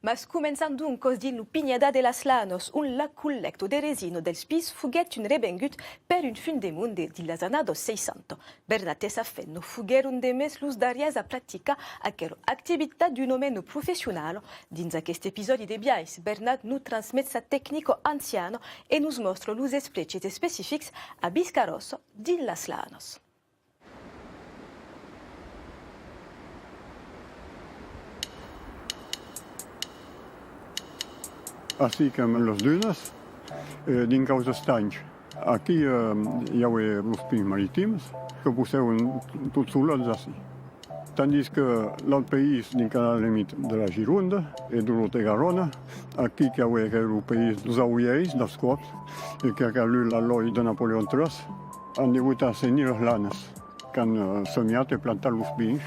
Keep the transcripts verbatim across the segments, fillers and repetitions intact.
Mas començam doncas dins lo pinhadar de las Lanas, ont la collècta de resina dels pins foguèt un revengut per un fum de monde dins las annadas seissanta. Bernat e sa femna foguèron demest los darrièrs a practicar aquela activitat d'una mena professionala. Dins aqueste episòdi de Biais, Bernat nos transmet sa tecnica anciana e nos mòstra los espleches especifics a Biscarròssa dins las Lanas. Ací qu'èm en las dunas, eh, dinc aus estanhs. Aquí, eh, i avè los pins maritims que possèvan tot solets ací. Tandis que l'autre país, dinc a la limita de la Gironda e de l'Auta Garona, aquí que avè lo país dels Auvièrs, dels còps, e qu'a calut la lòi de Napoleon tres, an devut assenir las lanas, qu'an, eh, semiat e plantat los pins.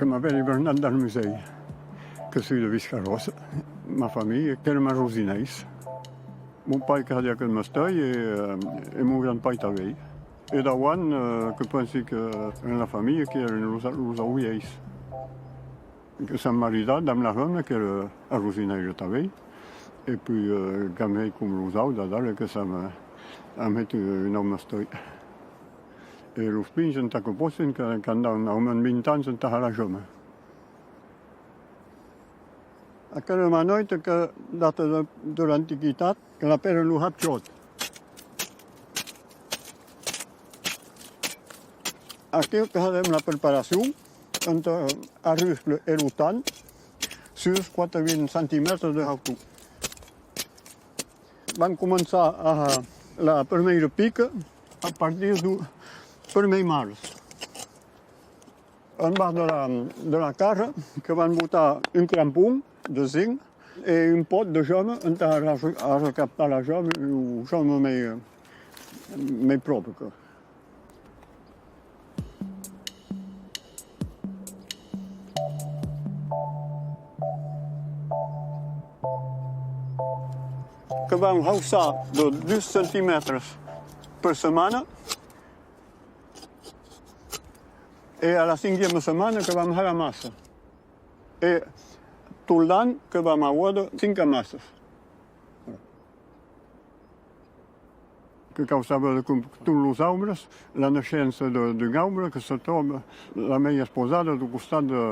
Que m'apèri Bernat Dalmusèi, que soi de Biscarròssa. Ma familha qu'èra arrosinèrs. Mon pair que hadiá aquel mestèir e, eh, e mon grand-pair tanben. E davant, eh, que pensi que en la familha qu'èran los, los Auvièrs. Que s'an maridat amb la femna qu'èra arrosinèira tanben. E puèi, eh, qu'an hèit com los auts, adara que s'an, eh, an hèit un autre mestèir. E los pins entà que pòssan, que, qu'an dau au mens vint ans entà har la gema. Aquela manoita que data de, de l'antiquitat, que l'apèran lo hapchòt. Aquí que hadèm la preparacion entre arruscle e lo tan, sus quatre-vingts centimètres de hautor. Vam començar a la primièra pica a partir du primièr març. En bas de la, de la carra, que vam botar un crampon de zinc e un pòt de gema entà arre-, arrecaptar la gema, lo gema mei, mei pròpre. Que vam haussar de dus centimètres per setmana. E a la cinquièma setmana que vam har amassa. E tot l'an que vam aver cinc amassas. Que cau saber que tots los aubres, la naishença de, d'un aubre que se tròba la mei expausada deu costat de,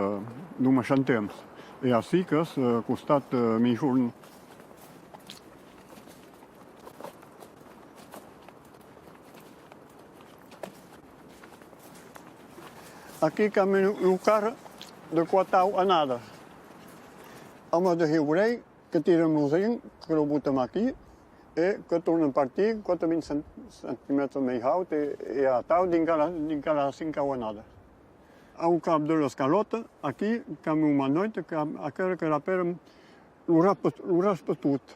deu maishant temps. E ací qu'es, eh, costat, eh, Migjorn. Aquí qu'am un, un carre de quatau annadas. Au mes de heurèr, que tirem lo zinc, que lo botem aquí, e que tornem partir quatre-vingts cent-, centimètres mei haut, e, e atau dinc a la, dinc a la cinquau annada. Au cap de l'escalòta, aquí, qu'am un manoit, qu'am, aquel que l'apèran lo raspe-, lo raspetot.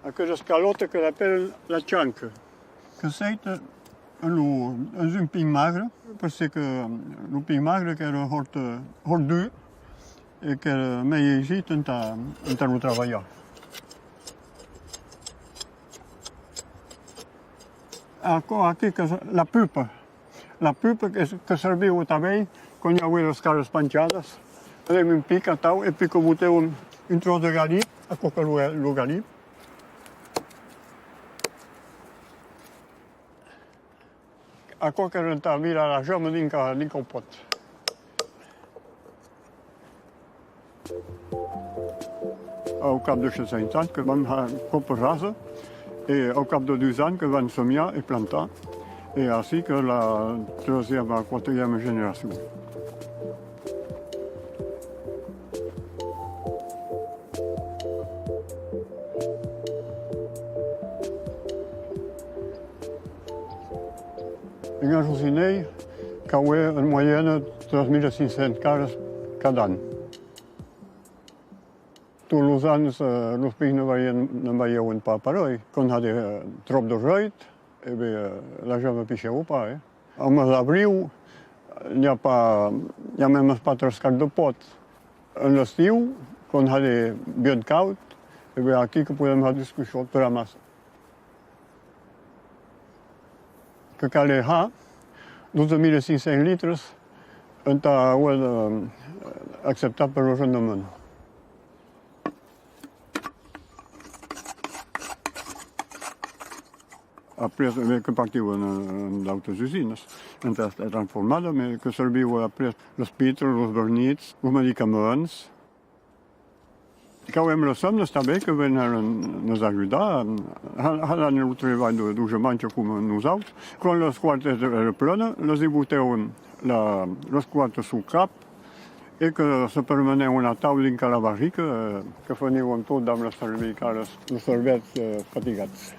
Aquela escalòta que l'apèran la chanca, que s'èita en lo, en un pin magre, perque lo pin magre qu'èra hòrt, hòrt dur, e qu'èra mei aisit entà, entà lo trabalhar. Aquò aquí qu'es la pupa. La pupa que, que serviu tanben quand i avè las caras panchadas. Fasiam un pic atau e puèi que botèu un, un tròç de galip, aquò que lo, lo galip. Aquò qu'èra entà virar la gema dinc a, dinc au pòt. Au cap de cinc cents ans que vam har còpa rasa e au cap de dus ans que vam semiar e plantar. E ací que la tresièma, quatrièma generacion. Un arrosinèr qu'avè en moyena tres mila cinc cents caras cada an. Tots los ans, eh, los pins ne balhèn-, ne balhèvan pas pareil. Quand hadè, eh, tròp de hèit, E ben, eh, la gent me pichèva pas, eh. Amb l'abriu, n'i a pas, n'i a mèmes pas tres quarts de pòt. En l'estiu, quand a de bien caud, e ben aquí que podèm har discussion per amassa. Que calè har dotze mila cinc cents litres entà auer, eh, acceptat per lo rendement. Après, eh, que partiu en, en d'autas usinas, entà èstre transformada, mès que serviu après los pitres, los vernits, los medicaments. Qu'avem los òmes tanben que venèron nos ajudar, har, har lo tribalh de, de mancha coma nosauts. Quand las quartas èran plenas, las i botèvan la, las quartas sul cap e que se permenèvan atau dinc a la barrica, eh, que fenián tot damb las cervicalas, los cervèths, eh, fatigats.